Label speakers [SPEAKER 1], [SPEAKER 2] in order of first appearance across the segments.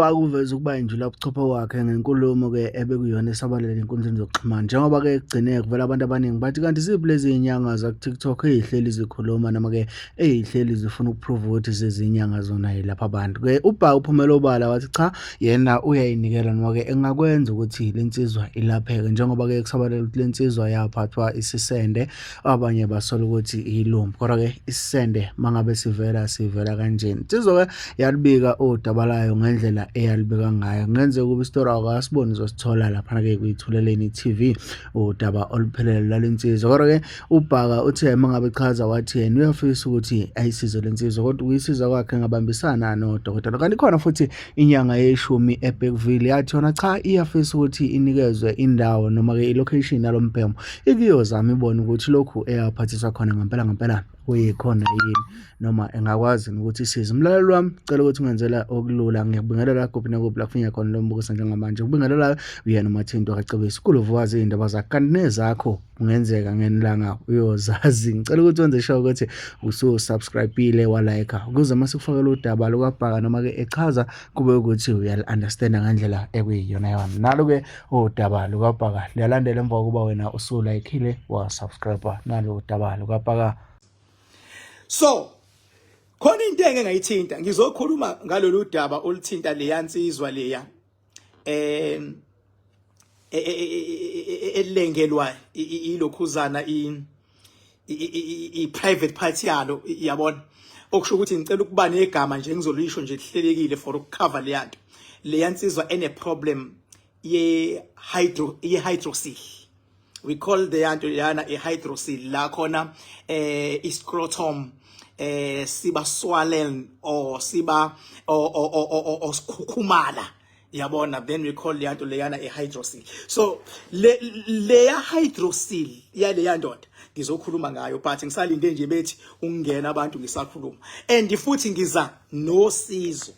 [SPEAKER 1] UBhaka uveze ukuba injula ubuchopho wakhe ngenkulumo-ke ebekuyona esabalele ezinkundleni zokuxhumana, njengoba-ke kugcine kuvela abantu abaningi bathi kanti ziphi lezi iy'nyanga zaku-TikTok ey'hleli zikhuluma noma-ke ey'hleli zifuna ukuphruva ukuthi zezinyanga zona yilapha abantu. Ke uBhaka uphumele obala wathi cha, yena uyayinikela noma-ke engakwenza ukuthi le nsizwa ilapheke, njengoba-ke kusabalele ukuthi le nsizwa yaphathwa isisende, abanye basola ukuthi ilumbu, kodwa-ke isisende mangabe sivela sivela kanjeni. Insizwa-ke yalibika udaba layo ngendlela eyalibika ngayo. Kungenzeka ukuba isitori awukasiboni, uzosithola laphana-ke kuyithuleleni TV udaba oluphelele lwale nsizwa. Kodwa-ke uBhaka uthe uma ngabe echaza wathi yena uyafisa ukuthi ayisize le nsizwa, kodwa ukuyisiza kwakhe ngabambisana nodokotela. Kanti khona futhi inyanga yeshumi eBergville yathi yona cha, iyafisa ukuthi inikezwe indawo noma-ke i-location yalo mbhemo, ikuyozama ibone ukuthi lokhu eyaphathiswa khona ngempela ngempela kuyikhona yini noma engakwazi ukuthi isize. Mlaleli wami, cela ukuthi ungenzela okulula. Ngiyakubingelela kuphi nakuphi la kufinya khona lo mbukiso njengamanje. Ukubingelelayo uyena uMathinto kaCebisi kulovukazi iy'ndaba zakhe, kanti nezakho kungenzeka ngenilanga uyozazi. Ngicela ukuthi wenze sure ukuthi usu-subscribe-ile, wa-like, ukuze uma sikufakela udaba lukaBhaka noma-ke echaza kube ukuthi uyali-understanda ngendlela ekuyiyona yona. Nalo-ke udaba lukaBhaka luyalandela emva kokuba wena usu-like-ile, wa-subscribe. Nalo udaba lukaBhaka.
[SPEAKER 2] So khona into engeke ngayithinta, ngizokhuluma ngalolu daba oluthinta leya nsizwa leya elengelwa ilokhuzana i private part yalo, yabona. Okusho ukuthi ngicela ukuba negama nje ngizolisho nje lihlelekile for ukucover leya nto, leya nsizwa ene problem ye hydro, ye hydrocele. We call the yanto leyana i hydrocele, la khona i-scrotum siba swollen or siba or sikhukhumala, yabona. Then we call leyanto leyana i hydrocele. So le leya hydrocele yaleya ndoda ngizokhuluma ngayo, but ngisalinde nje bethi ungena abantu ngisakhuluma, and futhi ngiza nosizo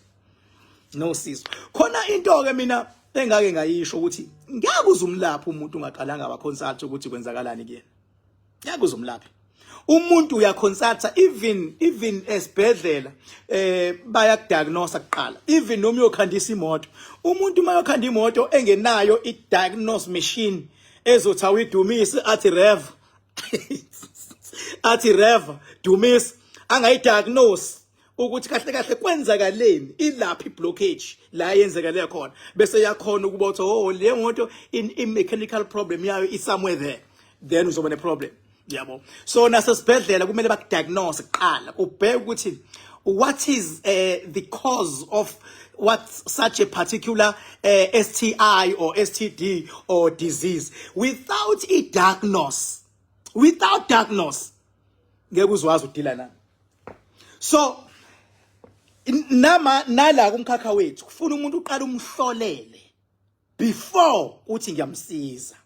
[SPEAKER 2] nosizo. Khona into ke mina engake ngayisho ukuthi ngeke uzumlapha umuntu ungaqalanga wa-consult ukuthi kwenzakalani kuyena. Ngeke uzumlapha umuntu, uyaconsulta. Even esibhedlela bayakudiagnose kuqala. Even noma uyokhandisa imoto, umuntu uma yokhanda imoto engenayo i-diagnose machine ezothi awuyidumise, athi rev, athi rev, dumisa, angayidiagnose ukuthi kahle kahle kwenzakaleni, ilaphi blockage la yenzekale khona, bese yakhona ukuba uthi, "Oh, le moto in mechanical problem yayo is somewhere there," then uzoba ne problem, yabo. So nasesibhedlela kumele bakudiagnose kuqala, ubheke ukuthi what is the cause of what such a particular STI or STD or disease. Without a diagnose, without diagnose, ngeke uzwazi udila nani. So nama nala kumkhakha wethu kufuna umuntu uqala umhlolele before uthi ngiyamsiza,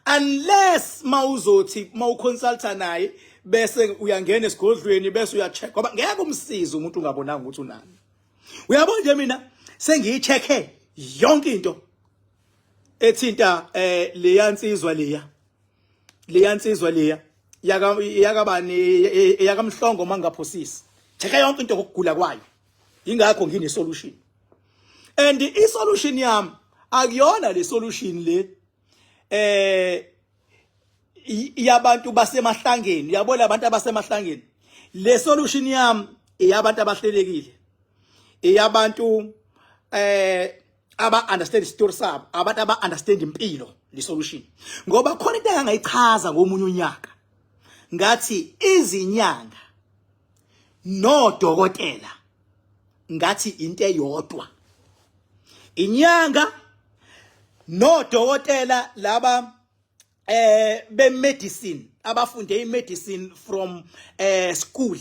[SPEAKER 2] unless mawuzothi mawuconsulta naye bese uyangena esigodlweni bese uyacheck, ngoba ngeke umsize umuntu ungabonanga ukuthi unani. Uyabona nje, mina sengiyichecke yonke into ethinta leya nsizwa leya yaka yakabani, yakamhlongo, mangaphosisi. Checka yonke into ngokugula kwayo, ingakho ngine solution, and i solution yami akuyona le solution le yabantu basemahlangeni, yabona, abantu abasemahlangeni. Le solution yami eyabantu abahlelekile, eyabantu aba understand story sabo, abantu aba understand impilo le solution, ngoba khona into engangayichaza ngomunye unyaka, ngathi izinyanga nodokotela, ngathi into eyodwa, inyanga nodokotela laba be medicine, abafunde i-medicine from school.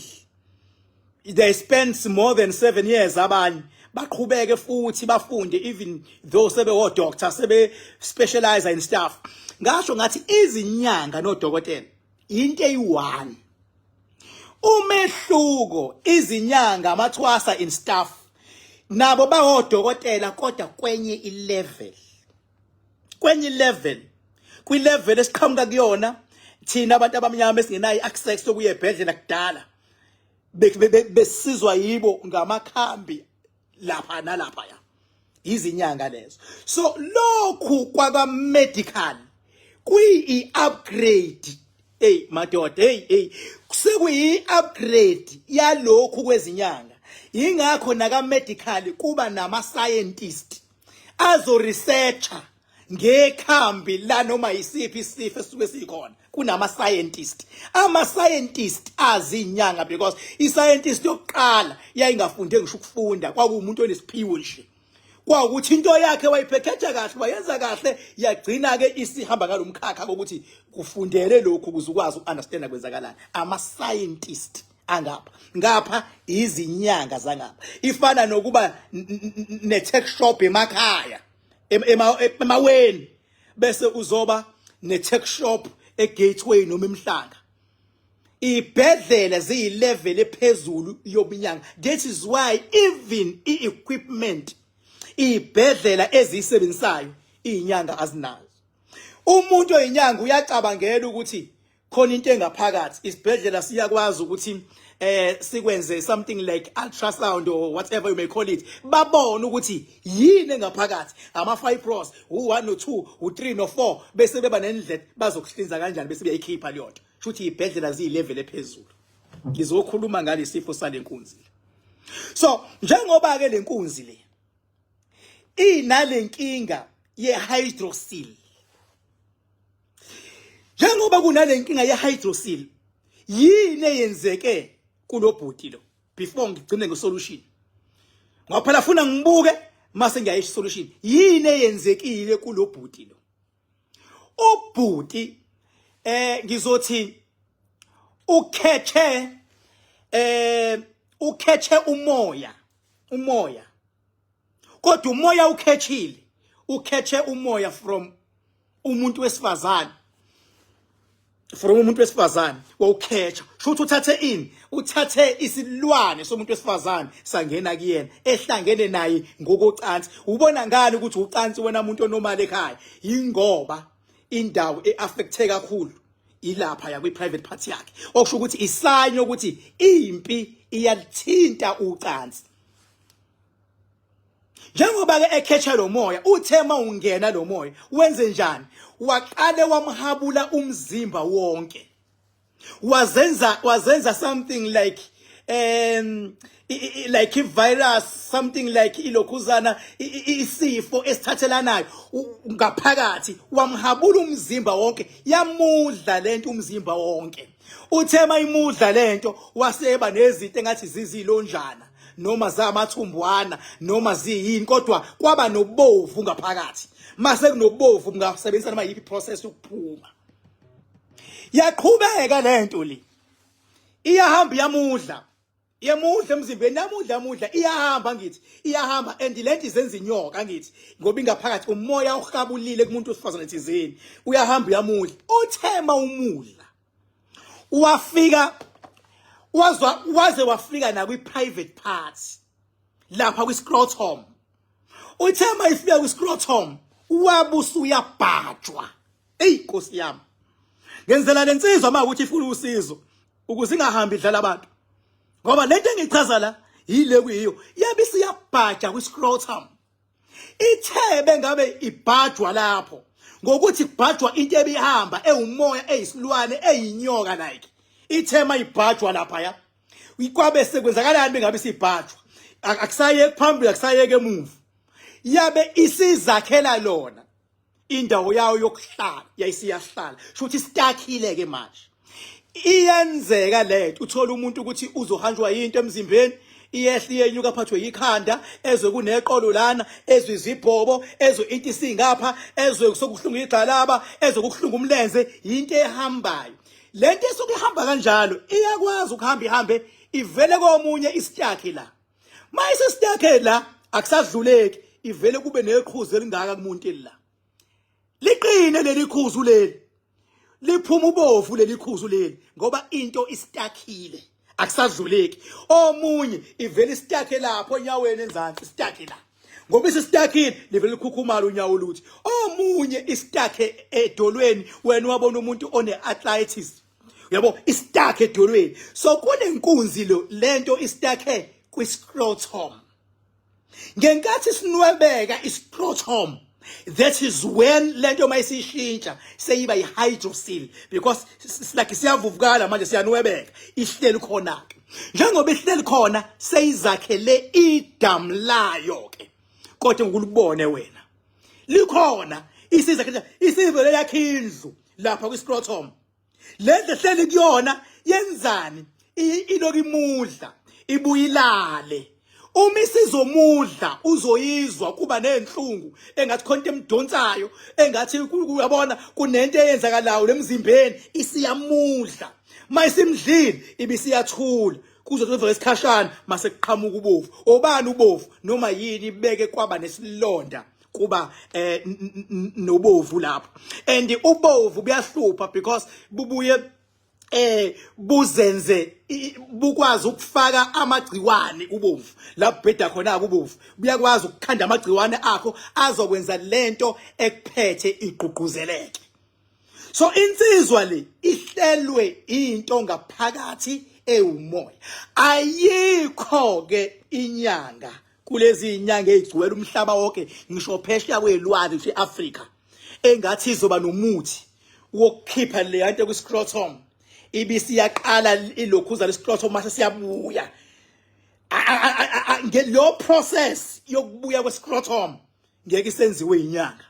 [SPEAKER 2] They spent more than 7 years, abanye baqhubeke futhi bafunde even though sebe o doctor, sebe specialize in stuff. Ngasho ngathi izinyanga nodokotela into eyi-one. Umehluko, izinyanga, amathwasa and stuff, nabo bawodokotela, kodwa kwenye ilevel, kwenye level, kwi-level esiqhamuka kuyona thina abantu abamnyama esingenayo access yokuya ebhedlela. Kudala besizwa yibo ngamakhambi lapha nalapha ya. Izinyanga lezo. So lokhu kwaka medical kuyi upgrade. Hey madoda, hey hey, sekuyi upgrade yalokhu kwezinyanga. Ingakho naka medical kuba nama scientist azo researcher ngekhambi la noma yisiphi isifo esisuke sikhona. Kunama scientist, ama scientist azinyanga, because i scientist yokuqala yayingafunde ngisho ukufunda, kwakuwumuntu onesiphiwo nje, kwawukuthi into yakhe wayiphekheja kahle, wayenza kahle, yagcina ke isihamba ngalomkhakha kokuthi kufundele lokhu ukuze ukwazi ukunderstand kwenzakalani. Ama scientist angapha ngapha, izinyanga zangapha, ifana nokuba ne tech shop emakhaya, emaweni, bese uzoba ne tech shop eGateway noma eMhlanga. Ibhedlela ziyilevel ephezulu yobunyanga. That is why even i-equipment ibhedlela eziyisebenzisayo izinyanga azinazo. Umuntu oyinyanga uyacabangela ukuthi khona into engaphakathi. Isibhedlela siyakwazi ukuthi sikwenze something like ultrasound or whatever you may call it, babone ukuthi yini engaphakathi, ama fibros u1 no2, u3 no4, bese beba nendlela bazokuhlinza kanjani, bese beyayikhipha leyo nto. Shuthi ibhedlela ziyilevel ephezulu. Ngizokhuluma ngalesifo salenkunzi. So njengoba ke lenkunzi le inalenkinga ye-hydrocele, njengoba kunalenkinga ye-hydrocele, yini eyenzeke kulobhuti lo? Before ngigcine ngesolution, ngoba phela funa ngibuke mase ngiyayisho solution, yini eyenzekile kulobhuti lo? Ubhuti ngizothi ukhethe umoya, umoya, kodwa umoya ukhethile, ukhethe umoya from umuntu wesifazane, from umuntu wesifazane wawukhetha. Shuthi uthathe ini? Uthathe isilwane somuntu wesifazane, sangena kuyena ehlangene naye ngokocansi. Ubona ngani ukuthi ucansi wena muntu onormal ekhaya? Ingoba indawo eaffecte kakhulu ilapha ya kwi private part yakhe, okusho ukuthi isign yokuthi impi iyalithinta ucansi. Njengoba ke ekhetha lo moya, uthe mawungena lo moya wenze njani? Waqale wamhabula umzimba wonke, wazenza something like i-virus, something like ilokhuzana, isifo esithathelanayo ngaphakathi. Wamhabula umzimba wonke, yamudla lento umzimba wonke. Uthe mayimudla lento, waseba nezinto engathi zizilonjana noma zamathumbwana noma ziyini, kodwa kwaba nobovu ngaphakathi. Mase kunobovu, ungasebenzisa noma yiphi process ukuphuma. Yaqhubeka lento le, iyahamba, iyamudla, yemudla emzimbeni, yamudla, yamudla, iyahamba, ngithi iyahamba, and lento izenza inyoka, ngithi ngoba ingaphakathi umoya uhabulile kumuntu wesifazane thizeni, uyahamba, uyamudla. Uthema umudla, wafika wazwa, waze wafika na kwi private part lapha kwi scrotum. Uthe mayifika kwi scrotum, wabusa uyabhajwa. Ey Nkosi yami, ngenzela lensizwa uma ukuthi ifuna usizo ukuze ingahambi idlala abantu, ngoba lento engichaza la yile kuyiyo. Yabe isiyabhaja kwi scrotum. Ithebe ngabe ibhajwa lapho ngokuthi kubhajwa into ebihamba ewumoya, eyisilwane, eyinyoka like. Ithema ibhajwa lapha ya, kwabe sekwenzakalani? Bengabe sibhajwa, akusayeki phambili, akusayeke emuva, yabe isizakhela lona indawo yayo yokuhlala, yayisiyahlala. Sho ukuthi isitakhile ke manje. Iyenzeka lento, uthola umuntu ukuthi uzohanjwa yinto emzimbeni, iyehla, iyenyuka, aphathwe yikhanda, ezwe kuneqolo lana, ezwe izibhobo, ezwe into isingapha, ezwe sokuhlungu igxalaba, ezwe kuhlungu umlenze. Into ehambayo lento esuke ihamba kanjalo, iyakwazi ukuhamba ihambe ivele komunye isitakhe la. Mayisesitakhe la, akusadluleki, ivele kube neqhuzu elingaka kumuntu la, liqine leli khuzu leli, liphuma ubovu leli khuzu leli, ngoba into isitakhile, akusadluleki. Omunye ivele isitakhe lapho onyaweni enzansi, isitakhe la, ngoba isitakhile, livele likhukhumala unyawo luthi. Omunye isitakhe edolweni, wena wabona umuntu one arthritis, uyabo, isitakhe edolweni. So kunenkunzi lo lento isitakhe kwi scrotum. Ngenkathi sinwebeka iscrotum, that is when lento mayisishintsha seyiba i-hydrocele, because like siyavuvukala manje, siyanwebeka, ihleli khona ke. Njengoba ihleli khona, seyizakhele idamu layo ke, kodwa ngokulubone wena likhona, isizakhele, isivele yakhe indlu lapha kwi-scrotum. Le ndlu ehleli kuyona yenzani? Iloku imudla, ibuyilale. Uma isizomudla, uzoyizwa kuba nenhlungu, engathi khona into emdonsayo, engathi uyabona kunento eyenzakalayo lemzimbeni. Isiyamudla. Mayisimdlile, ibisiyathula kuze kuvele isikhashana, mase kuqhamuka ubovu. Obani ubovu noma yini beke kwaba nesilonda, kuba nobovu lapho, and ubovu buyahlupha because bubuye buzenze bukwazi ukufaka amagciwane. Ubovu la bheda khona, ubovu buyakwazi ukukhanda amagciwane akho azokwenza lento ekuphethe igqugquzeleke. So insizwa le ihlelwe into ngaphakathi ewumoya. Ayikho ke inyanga kulezi inyanga ezigcwele umhlaba wonke, ngisho phesheya kwelwandle, ngisho eAfrika, engathi izoba nomuthi wokukhipha le yanto kwi-scrotum, ibisiyaqala ilokhuza le-scrotum, mase siyabuya. Lo process yokubuya kwe-scrotum ngeke isenziwe inyanga.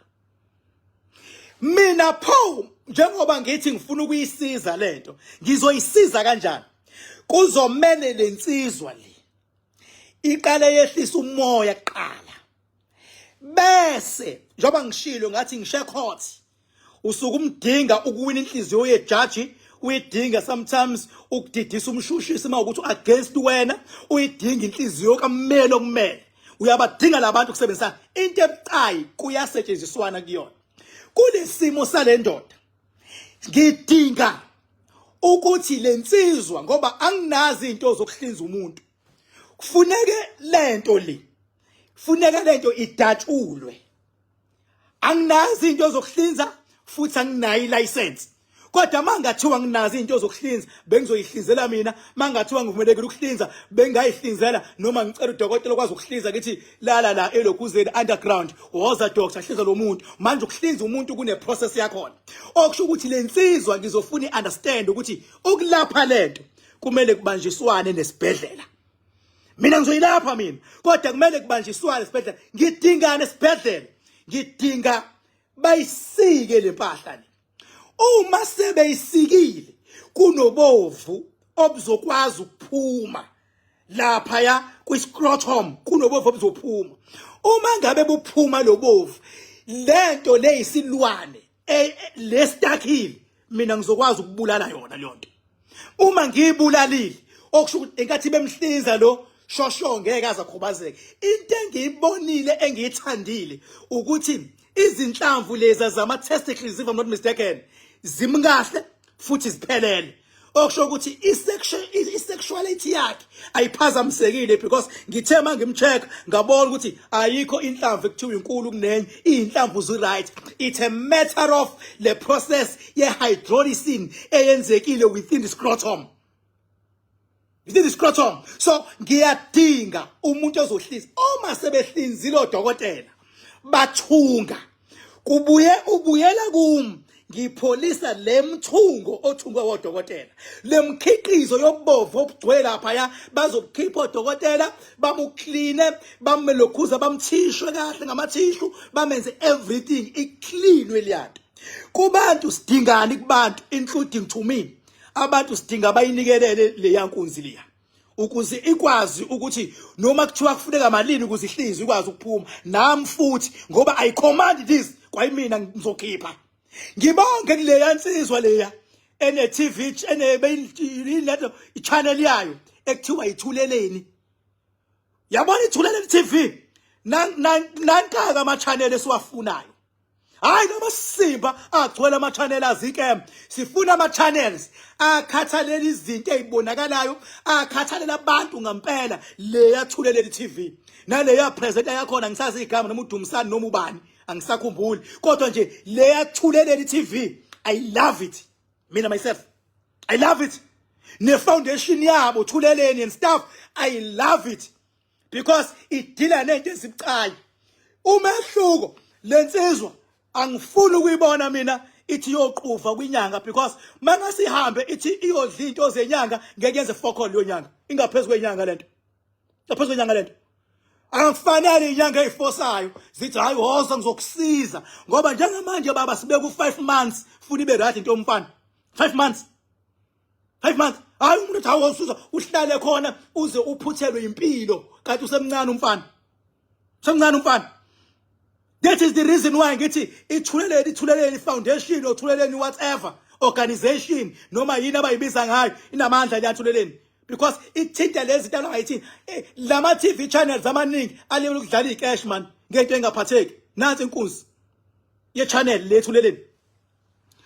[SPEAKER 2] Mina pho, njengoba ngithi ngifuna ukuyisiza lento, ngizoyisiza kanjani? Kuzomele lensizwa le iqale yehlisa umoya kuqala, bese njengoba ngishilo ngathi ngishe court, usuke umdinga ukuwina inhliziyo yejaji, uyidinga sometimes ukudidisa umshushisi uma ukuthi against wena, uyidinga inhliziyo kammeli okumele, uyabadinga labantu kusebenzisa into ebucayi, kuyasetshenziswana kuyona. Kulesimo sale ndoda, ngidinga ukuthi lensizwa, ngoba anginazi into zokuhlinza umuntu, kufuneke lento le, funeka lento idatshulwe. Anginazi into zokuhlinza futhi anginayo ilicense, kodwa mangathiwa nginazo into zokuhlinza, bengizoyihlinzela mina. Mangathiwa ngivumelekile ukuhlinza, bengayihlinzela, noma ngicela udokotela okwazi ukuhlinza, ngithi lala la elokhuzeni underground, woza doctor, hlinza lo muntu. Manje ukuhlinza umuntu kune process yakhona, okusho ukuthi lensizwa ngizofuna iunderstand ukuthi ukulapha lento kumele kubanjiswane nesibhedlela. Mina ngizoyilapha mina, kodwa kumele kubanjiswane esibhedlela. Ngidingane esibhedlela? Ngidinga bayisike lempahla le. Uma sebeyisikile, kunobovu obuzokwazi ukuphuma lapha ya kwi-scrotum, kunobovu obuzophuma. Uma ngabe buphuma lobovu, lento leyisilwane lestakile, mina ngizokwazi ukubulala yona leyo nto. Uma ngiyibulalile, okusho ukuthi enkathi bemhlinza lo shosho ngeke aze akhubazeke. Into engiyibonile engiyithandile ukuthi izinhlamvu lezi zama testicles, if I'm not mistaken, zimkahle futhi ziphelele, okusho ukuthi i-sexuality yakhe ayiphazamisekile, because ngithe uma ngimcheck ngabona ukuthi ayikho inhlamvu ekuthiwa inkulu kunenye, iy'nhlamvu zi-right. It's a matter of le process ye-hydrolysis eyenzekile within the scrotum, within the scrotum. So ngiyadinga umuntu ozohlinza. Uma sebehlinzile odokotela bathunga, kubuye ubuyela kum, ngipholisa le mthungo othungwe wodokotela, le mkhiqizo yobovu obugcwele laphaya. Bazokukhipha odokotela, bamukline, bamelokhuza, bamthishwe kahle ngamathishu, bamenze everything icleanwe liyanto. Kubantu sidingani? Kubantu, including to me, abantu sidinga bayinikelele leya nkunzi liya ukuze ikwazi ukuthi noma kuthiwa kufuneka malini ukuze ihlinzwe, ikwazi ukuphuma. Nami futhi, ngoba I command this, kwayimina ngizokhipha. Ngibonge kuleya nsizwa leya ene TV, ene beyilento i-channel yayo ekuthiwa Ithuleleni. Yabona, Ithuleleni TV, nankaka ama channel esiwafunayo, hayi noma simba agcwele ama channel azikem. Sifuna ama channels akhathalela izinto ezibonakalayo, akhathalela abantu ngempela. Le yaThuleleni TV naleya presenter yakhona, ngisazi igama, noma uDumisani noma ubani, angisakhumbuli, kodwa nje le yaThuleleni TV, I love it. Mina myself, I love it. Ne foundation yabo, Thuleleni and stuff, I love it. Because idila nento ezibucayi. Umehluko, lensizwa angifuni ukuyibona mina ithi yoquva kwinyanga, because mangasihambe ithi iyodla into zenyanga, ngeke yenze fokol yonyanga. Ingaphezulu kwenyanga lento, ngaphezulu kwenyanga lento. Akufanele inyanga ezifosayo zithi, "Hayi, woza ngizokusiza," ngoba njengamanje baba sibeka u5 months funa ibe right into yomfana. 5 months, 5 months. Hayi, umuntu uthi, "Hawu, uhlale khona uze uphuthelwe impilo," kanti usemncane umfana, usemncane umfana. That is the reason why ngithi iThuleleni, iThuleleni Foundation or Thuleleni whatever organization noma yini abayibiza ngayo, inamandla leyaThuleleni, because ithinta lezi zinto abangayithini. Lama TV channels amaningi alibele ukudlala icash man ngento engaphatheki. Nansi inkunzi ye channel leThuleleni.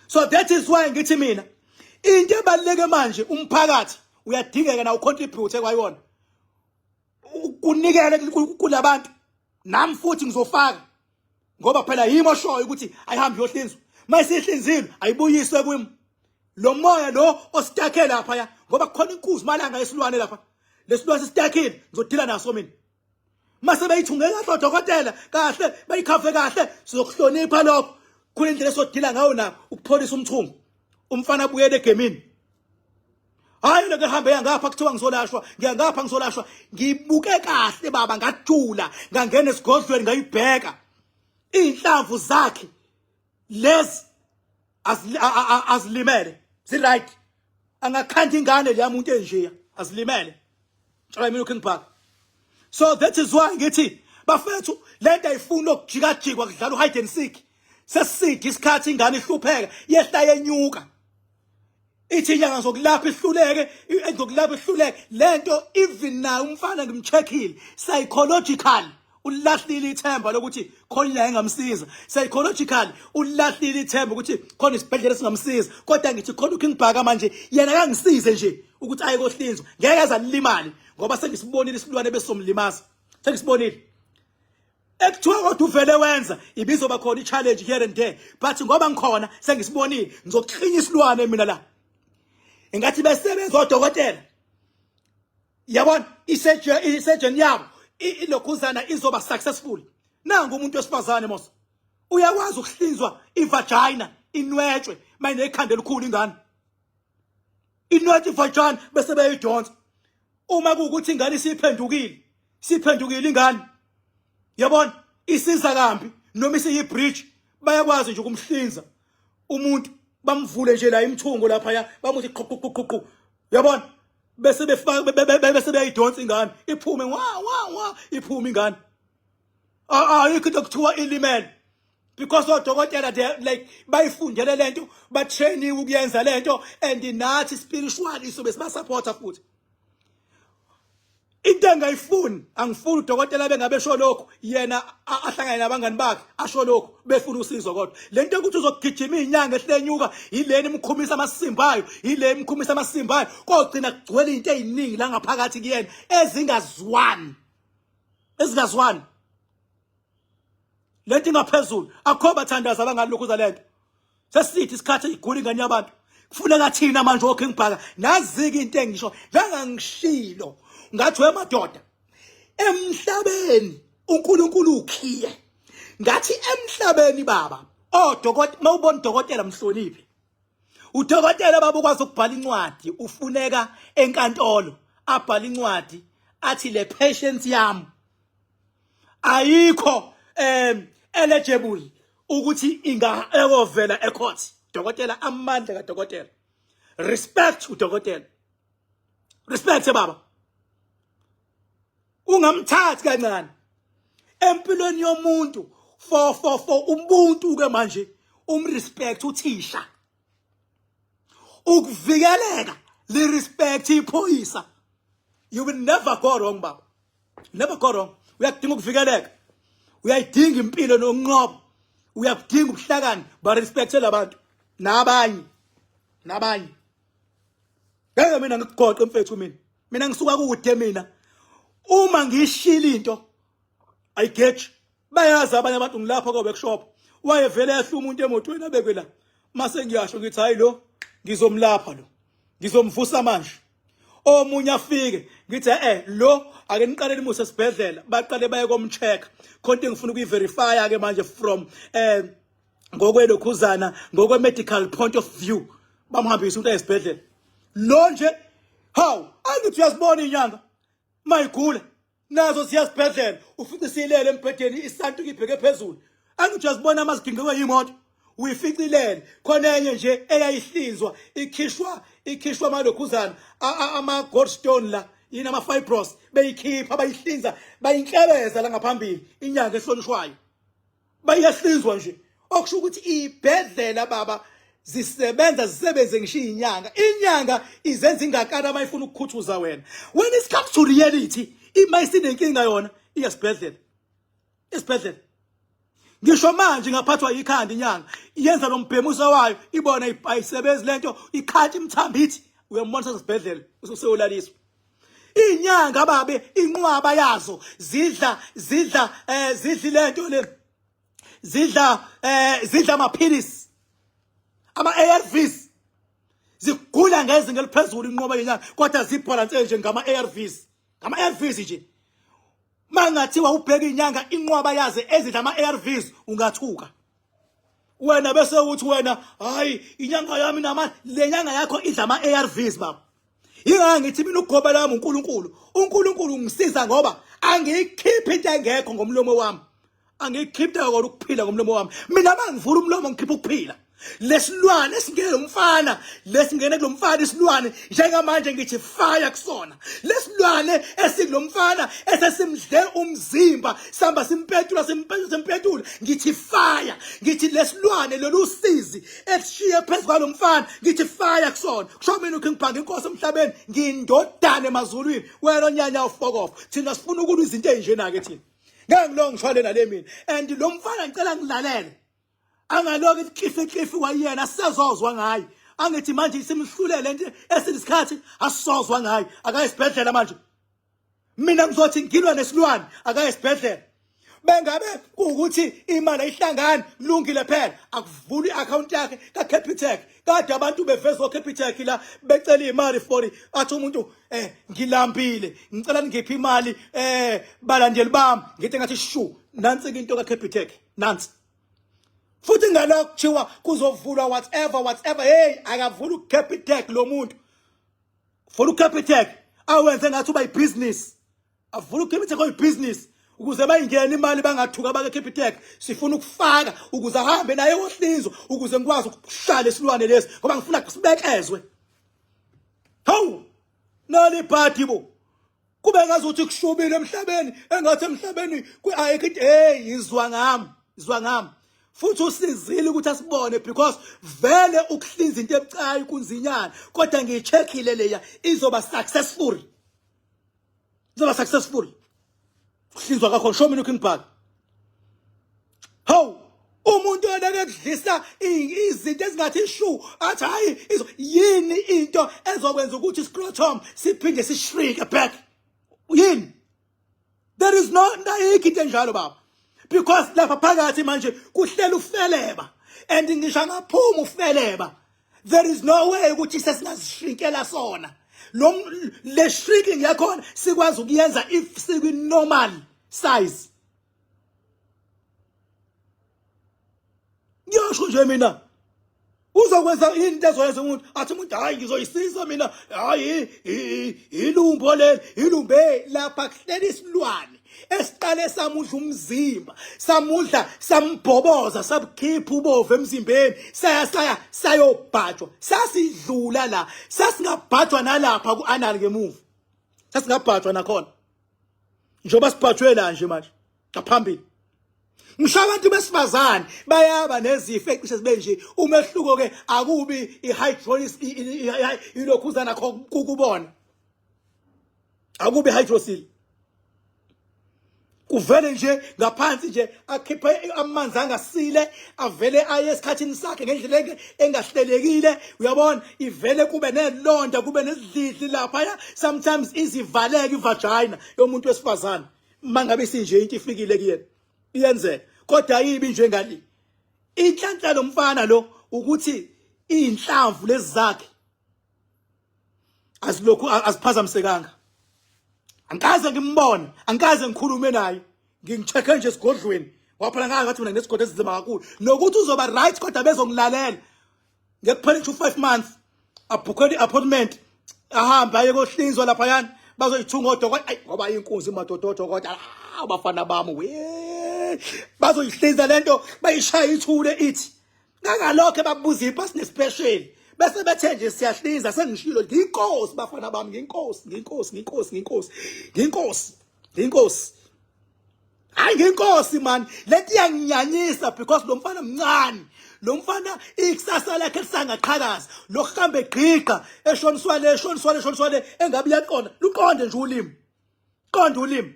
[SPEAKER 2] So that is why ngithi mina into ebaluleke manje, umphakathi uyadingeka na ucontribute kwayona, kunikele kulabantu. Nami futhi ngizofaka, ngoba phela yimi oshoyo ukuthi ayihambe yohlinzwa. Mayisihlinzile, ayibuyiswe kwimi lo moya lo ostakhe lapha ya, ngoba kukhona inkuzi malanga yesilwane lapha. Lesilwane sistakile, ngizodila naso mina. Mase beyithunge kahle odokotela kahle, bayikhave kahle, sizokuhlonipha lokho. Khona indlela esodila ngayo nako ukupholisa umthungo, umfana abuyele egemini. Hayi, lokho ehambe yangapha kuthiwa ngizolashwa, ngiyangapha ngizolashwa. Ngibuke kahle baba, ngajula, ngangena esigodlweni, ngayibheka iy'nhlamvu zakhe lezi, azilimele, zi-right. Angakhanda ingane leya muntu enjeya, azilimele. Tshela mina uKing Bhaka. So that is why ngithi bafethu, lento ayifuni ukujikajikwa kudlala uhide and seek. Seside isikhathi ingane ihlupheka, yehla yenyuka, ithi inyanga zokulapha ihluleke, ezokulapha ihluleke lento. Even naye umfana ngimcheckile psychological, ulahlile ithemba lokuthi khona inyanga engamsiza. Psychological ulahlile ithemba ukuthi khona isibhedlela esingamsiza. Kodwa ngithi khona uKing Bhaka manje, yena akangisize nje ukuthi aye kohlinzwa, ngeke aze alimale, ngoba sengisibonile isilwane besomlimaza, sengisibonile ekuthiwa. Kodwa uvele wenza ibizoba khona i-challenge here and there, but ngoba ngikhona, sengisibonile, ngizoklinya isilwane mina la. Engathi besebenza odokotela, yabona, i-surgeon yabo ilokhuzana izoba successful. Nangu umuntu wesifazane mos uyakwazi ukuhlinzwa ivagina, inwetshwe mayinekhanda elikhulu ingane, inwetshwe ivagina bese beyidonsa. Uma kuwukuthi ingane isiphendukile, siphendukile ingane, yabona, isiza kambi noma isiyi-breech, bayakwazi nje ukumhlinza umuntu, bamvule nje la imthungo lapha, bamuthi qhu qhu qhu qhu, yabona, bese befaka, bese beyayidonsa ingane iphume, wa wa wa, iphume ingane. Ayikho into kuthiwa ilimele, because odokotela they like bayifundele lento, batrainiwe ukuyenza lento, and nathi spiritually sobe sibasupporta futhi. Into engayifuni, angifuni udokotela bengabe esho lokho, yena ahlangane nabangani bakhe asho lokho befuna usizo. Kodwa lento yokuthi uzogijima izinyanga ehlenyuka, yileni imkhumisa amasimbayo, yile imkhumisa amasimbayo, kogcina kugcwele into eziningi la ngaphakathi kuyena ezingazwani, ezingazwani. Lento ingaphezulu, akho bathandaza abangalokhuza lento. Sesithi isikhathi igula ingane yabantu, kufuneka thina manje oKing Bhaka. Nazike into engisho, njengangishilo ngathi, wemadoda, emhlabeni uNkulunkulu ukhiye. Ngathi emhlabeni baba, odokotela, mawubona udokotela mhloniphe udokotela baba. Ukwazi ukubhala incwadi, ufuneka enkantolo, abhala incwadi athi le patient yami ayikho eligible ukuthi inga ekovela ecourt. Dokotela, amandla kadokotela, respect udokotela, respect baba, ungamthathi kancane empilweni yomuntu. For ubuntu ke manje, umrespect uthisha, ukuvikeleka, le respect iphoyisa. You will never go wrong baba, never go wrong. Uyakudinga ukuvikeleka, uyayidinga impilo nokunqoba, uyakudinga ubuhlakani. Ba respect labantu nabanye nabanye. Ngeke mina ngikugoqe mfethu, mina ngisuka kude mina. Uma ngishila into ayigeji, bayazi abanye abantu ngilapha ko workshop. Wayevele ehla umuntu emotweni, abekwe la, mase ngiyasho ngithi, "Hayi, lo ngizomlapha, lo ngizomvusa manje." Omunye afike Ngithi eh lo ake niqale nimuse esibhedlela, baqale baye komcheck. Khonto engifuna ukuyiverify ke manje from ngokwelokhuzana, ngokwe medical point of view. Bamhambisa umuntu esibhedlela. Lo nje hawu, angithi uyazibona inyanga mayigula nazo ziyasibhedlela, ufice silele embhedeni, isantu ibheke phezulu. Angithi uyazibona amaziginqiwe imoto, uyificilele. Khona enye nje eyayihlinzwa, ikhishwa amalokhuzana, ama gallstone la, yini, ama fibros, beyikhipha, bayihlinza, bayinhlebeza la ngaphambili. Inyanga ehlonishwayo bayahlinzwa nje, okusho ukuthi ibhedlela baba zisebenza, zisebenze ngisho inyanga. Inyanga izenza ingakana uma ifuna ukukhuthuza wena. When it comes to reality, ima isinenkinga yona iyasibhedlela, isibhedlela. Ngisho manje ngaphathwa ikhanda, inyanga iyenza lo mbhemuso wayo, ibona ayisebenzi lento, ikhanti imthambithi, uyambona sesibhedlela useyolaliswa. Inyanga babe inqwaba yazo zidla lento le, zidla amaphilisi, ama ARVs, zigula ngezinga eliphezulu inqoba yenyanga, kodwa zibhalanse nje ngama ARVs, ngama ARVs nje. Mangathiwa ubheka inyanga inqwaba yaze ezidla ama ARVs, ungathuka wena, bese uthi wena, hayi, inyanga yami namandla. Le nyanga yakho idla ama ARVs baba. Ingaka ngithi mina ugoba lami uNkulunkulu. UNkulunkulu ungisiza ngoba angiyikhiphi into engekho ngomlomo wami, angiyikhiphi kodwa ukuphila ngomlomo wami. Mina mangivula umlomo ngikhipha ukuphila. Lesilwane esingene lo mfana, lesingene kulo mfana isilwane, njengamanje ngithi fire kusona lesilwane esikulomfana esesimdle umzimba, samba simpetula, simpetula, simpetula. Ngithi fire, ngithi lesilwane lolu sizi esishiye phezu kwalomfana, ngithi fire kusona. Kusho mina uKing Bhaka, inkosi emhlabeni, ngindodana emazulwini. Wena onyanya ufokof, thina sifuna ukulwa izinto ezinjena ke thina. Ngeke ngilonge ngishwale nale mina. And lo mfana ngicela ngilalele, angaloku iklifi klifi wayena, sezozwa ngaye. Angithi manje isimhlulele into esinesikhathi, asizozwa ngaye. Akaye esibhedlela manje. Mina ngizothi ngilwa nesilwane, akaye esibhedlela. Bengabe kuwukuthi imali ayihlangani, lungile phela, akuvula i-account yakhe ka-Capitec. Kade abantu bevezwa Capitec la becela imali for athi umuntu, ngilambile, ngicela ningiphe imali, balandeli bami. Ngithi ngathi shu, nansi into ka-Capitec, nansi futhi. Ngalokho kuthiwa kuzovulwa whatever whatever, hey, akavula uCapitec lo muntu. Vula uCapitec, awenze ngathi uba ibhizinisi, avula uCapitec oyibhizinisi ukuze bayingene imali, bangathuka bake Capitec. Sifuna ukufaka ukuze ahambe naye wohlinzo, ukuze ngikwazi ukuhlala isilwane lesi, ngoba ngifuna sibekezwe. Hawu, nali ibhadi bo, kube ngazuthi kushubile emhlabeni, engathi emhlabeni ayikho into. Hey, izwa ngami, izwa ngami. Futhi usizile ukuthi asibone, because vele ukuhlinza into ebucayi kunzinyana, kodwa ngiyicheckile leya, izoba successful, izoba successful kuhlinzwa kakho. Show me uKing Bhaka. Hawu, umuntu oleke kudlisa izinto ezingathi shu, athi hayi, yini into ezokwenza ukuthi scrotum siphinde sishrink back? Yini? There is no, ayikho into enjalo baba, because lapha phakathi manje kuhlela ufeleba, and ngisho ngaphuma ufeleba, there is no way ukuthi sesingazishrinkela sona. Lo le shrinking yakhona sikwazi ukuyenza if sikwi normal size. Ngiyasho nje mina, uzokwenza into ezoyenza umuntu athi umuntu, hayi, ngizoyisiza mina, hayi, ilumbo leli, ilumbe lapha kuhlela isilwane esiqale samudla umzimba, samudla, sambhoboza, sabukhipha ubovu emzimbeni, saya saya sayobhajwa. Sasidlula la, sasingabhajwa nalapha ku-anal ngemuva, sasingabhajwa nakhona njengoba sibhajwe la nje manje ngaphambili. Ngisho abantu besifazane bayaba nezifo ecishe zibe nje, umehluko ke akubi i-hydrolysis, ilokhuzana kukubona, akubi hydrocele, kuvele nje ngaphansi nje akhiphe amanzi angasile, avele aye esikhathini sakhe ngendlela engahlelekile, uyabona, ivele kube nelonda, kube nezidlidli lapha. Sometimes izivaleke ivagina yomuntu wesifazane mangabe isinje into ifikile kuyena, iyenzeka, kodwa ayibi njengali. Inhlanhla lomfana lo ukuthi inhlamvu lezi zakhe azilokhu aziphazamisekanga. Angikaze ngimbone, angikaze ngikhulume naye. Ngingicheck nje esigodlweni. Ngoba phela ngake ngathi mina nginesigodi esinzima kakhulu. Nokuthi uzoba right kodwa bezongilalela. Ngekuphela ngisho 5 months abhukhele i-appointment ahambe aye kohlinzwa laphayana bazoyithunga odokotela ayi ngoba inkunzi madoda odokotela ah, abafana bami we bazoyihlinza lento bayishaya ithule ithi ngangalokho babuza ipasi nespecial bese bethe nje siyahlinza sengishilo ngiyinkosi bafana bami ngiyinkosi ngiyinkosi ngiyinkosi ngiyinkosi ngiyinkosi ngiyinkosi hayi ngenkosi man lento iyanginyanyisa because lo mfana mncane lo mfana ikusasa lakhe lisangaqhakaza lokuhamba egqigqa eshoniswa le eshoniswa le eshoniswa le engabe uyaqonda luqonde nje ulimi qonda ulimi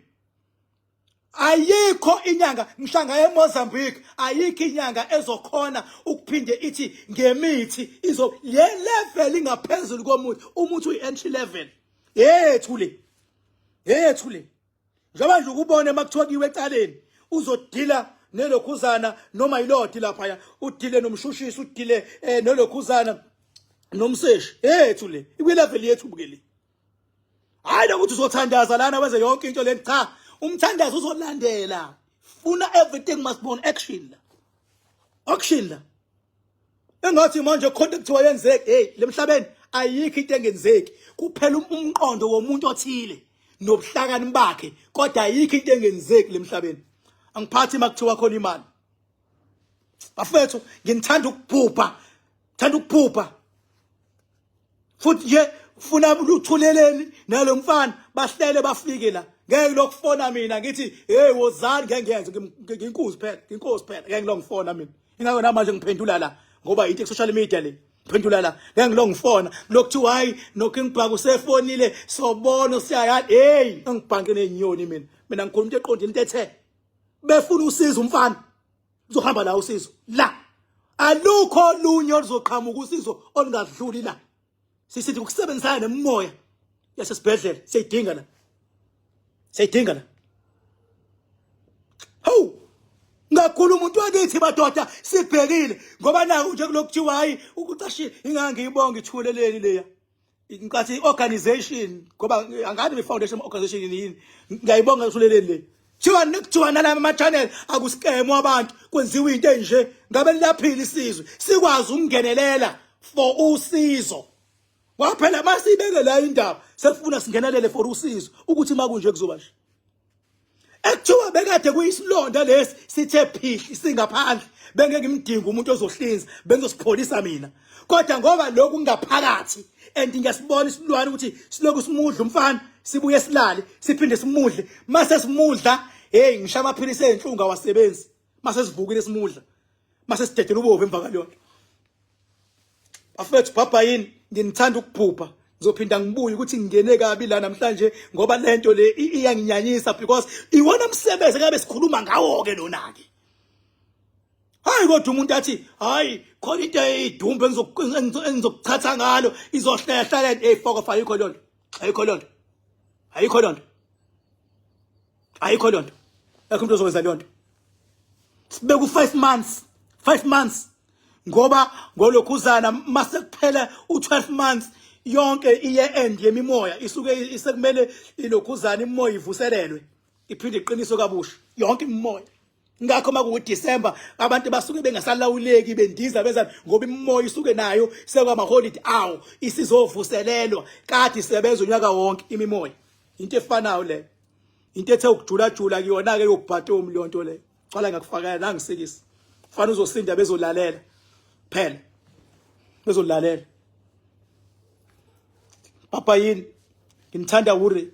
[SPEAKER 2] ayikho inyanga ngihlanga eMozambique ayikho inyanga ezokhona ukuphinde ithi ngemithi izo le level ingaphezulu komuthi umuthi uyi entry level yethu le yethu le njengoba nje ukubona makuthiwa kuyiwe ecaleni uzodila nelokhuzana noma yilodi laphaya udile nomshushisi udile eh, nolokhuzana nomseshi yethu le ikwilevel yethu bukele hayi lokuthi uzothandaza lana wenze yonke into le cha umthandazo uzolandela funa everything must be on action la action la engathi manje khona kuthiwa yenzeke hey lemhlabeni ayikho into engenzeki kuphela um-, umqondo womuntu othile nobuhlakani bakhe kodwa ayikho into engenzeki lemhlabeni angiphathi makuthiwa khona imali bafethu nginithanda ukubhubha thanda ukubhubha futhi nje funa luthuleleni nalomfana bahlele bafike la ngeke lokufona mina ngithi hey wozani ngeke ngiyenze nginkuzi phela nginkosi phela ngeke ngilongifona mina ingakho namanje ngiphendula la ngoba into social media le ngiphendula la ngeke ngilongifona lokuthiwa hayi noKing Bhaka usefonile sobona siyayani hey angibhanke nezinyoni mina mina ngikhuluma into eqondile into ethe befuna usizo umfana uzohamba la usizo la alukho olunye oluzoqhamuka usizo olungadluli la sisithi ukusebenzisana nemimoya yasesibhedlela siyayidinga la siyayidinga la hawu ngakhulu umuntu wakithi madoda sibhekile ngoba naku nje kulokuthiwa hayi ukucashile ingangiyibonga ithuleleni leya ngicathi i-organization ngoba angazi i-foundation organization yini ngiyayibonga ethuleleni le kuthiwa kuthiwa nalama ama-channel akuskemu abantu kwenziwa into enje ngabe liyaphila isizwe sikwazi ukungenelela for usizo kwaphela masibeke la indaba sekufuna singenelele for usizo ukuthi makunje kuzoba nje ekuthiwa bekade kuyisilonda lesi sithe phihli singaphandle bengeke ngimdinge umuntu ozohlinza bengizosipholisa mina kodwa ngoba lokhu kungaphakathi and ngiyasibona isilwane ukuthi siloku simudla umfana sibuye silale siphinde simudle mase simudla hey ngisho amaphilisi ezinhlungu awasebenzi mase sivukile simudla mase sidedela ubovu emva kwaleyonto bafethu bhabha yini nginithanda ukuphupha ngizophinda ngibuye ukuthi ngingene kabi la namhlanje ngoba lento le iyanginyanyisa because iwona msebenzi ngabe sikhuluma ngawo ke lona ke hayi kodwa umuntu athi hayi khona into eyidumbe engizokuchatha ngalo izohlehla le hey foko ayikho lonto ayikho lonto ayikho lonto ayikho lonto akho umuntu ozokwenza lonto sibeka u5 months 5 months ngoba ngolokhuzana mase kuphela u12 months yonke iye end yemimoya isuke isekumele ilokhuzana imimoya ivuselelwe iphinde iqiniso kabusha yonke imimoya ngakho makuwu December abantu basuke bengasalawuleki bendiza beza ngoba imimoya isuke nayo sekwama holiday awo isizovuselelwa kade isebenza unyaka wonke imimoya into efanayo le into ethe ukujula jula kuyona ke yokubhatomi leyo nto le cala ngakufakela nangisikisa fana uzosinda bezolalela phela bezolalela papa yini nginithanda wure.